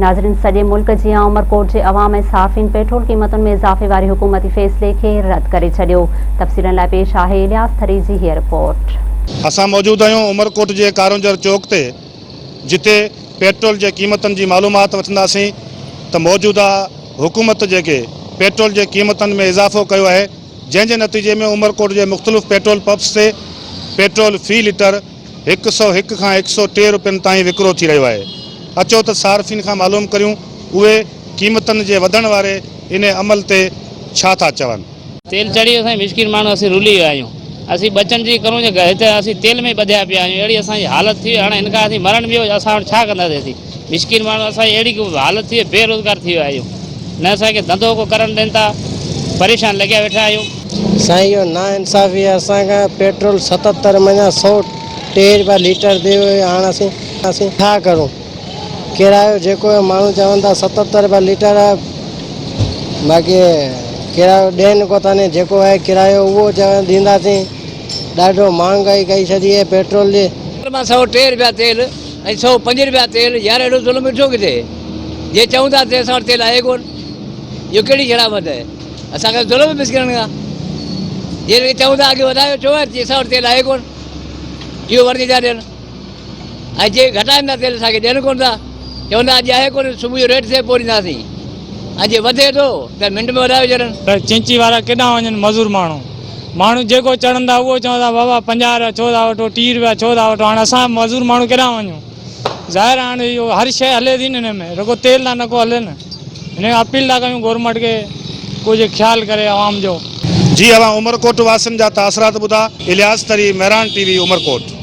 ناظرين سڄي ملڪ جيان عمرڪوٽ جي عوام ۽ صارفين پيٽرول قيمتن ۾ اضافي واري حڪومتي فيصلي کي رد ڪري ڇڏيو. تفصيلن لاء پيش آهي الياس ٿري جي هيء رپورٽ. اسان موجود آهيون عمرڪوٽ جي ڪارونجهر چوڪ تي جتي پيٽرول جي قيمتن جي معلومات وٺنداسين ته موجوده حڪومت جيڪي پيٽرول جي قيمتن ۾ اضافو ڪيو آهي جنهن جي نتيجي ۾ عمرڪوٽ جي مختلف پيٽرول پمپس تي پيٽرول في ليٽر 101 کان 103 روپين تائين وڪرو ٿي رهيو آهي. اچو ته صارفين کان معلوم ڪريون اهي قيمتن جي وڌڻ واري انهي عمل تي ڇا ٿا چون. تيل چڙهي ويو سائين مسڪين ماڻهو اسين رلي ويا آهيون اسين ٻچن جي ڪرون جي هتي اسين تيل ۾ ٻڌيا پيا آهيون اهڙي اسان جي حالت ٿي وئي هاڻي هن کان اسين مرڻ به اسان وٽ ڇا ڪنداسين اسين مسڪين ماڻهو اسان جي اهڙي حالت ٿي وئي بي روزگار ٿي ويا آهيون نه اسان کي ڌنڌو ڪو ڪرڻ ڏين ٿا پريشان لڳيا ويٺا آهيون. سائين اهو نا انصافي آهي اسان کان پيٽرول 77 منجهان 103 رپيا ليٽر ٿي ويو هاڻ اسين اسين ڇا ڪرون ڪرايو جيڪو ماڻهو چون ٿا 77 رپيا ليٽر آهي باقي ڪرايو ڏين ڪو ٿا ني جيڪو آهي ڪرايو اهو چون ڏينداسين ڏاڍو مهانگائي ڪئي ڇڏي آهي پيٽرول جي. مان 103 رپيا تيل ۽ 105 رپيا تيل يار اهڙو ظلم ڏٺو ڪٿي جي چئون ٿا تي اسان وٽ تيل آهي ڪون اهو ڪهڙي شرافت آهي اسان کي ظلم مسڪينن کان جي چئون ٿا اڳي وڌايو ڇو آهي اسان وٽ تيل آهي ڪون اهو ورني ٿا ڏين ۽ جي گهٽائن ٿا تيل اسان کي ڏين ڪون ٿا چون ٿا اڄ آهي ڪون صبح جو ريٽ ٿئي پوء ڏينداسين ۽ جي وڌي ٿو ته منٽ ۾ وڌايو ڇڏن. چنچي وارا ڪيڏانهن وڃن مزور ماڻهو ماڻهو جيڪو چڙهن ٿا اهو چون ٿا بابا 50 رپيا ڇو ٿا وٺو 30 رپيا ڇو ٿا وٺو هاڻ اسان مزور ماڻهو ڪيڏانهن وڃون ظاهر آهي هاڻي اهو هر شيء هلي ٿي نه هن ۾ رڳو تيل تان نه ڪو هلي نه هن کي اپيل ٿا ڪيون گورنمينٽ کي ڪجهه خيال ڪري عوام جو. جي اوهان عمرڪوٽ واسين جا تاثرات ٻڌا، الياس تري، مهراڻ ٽي وي، عمرڪوٽ.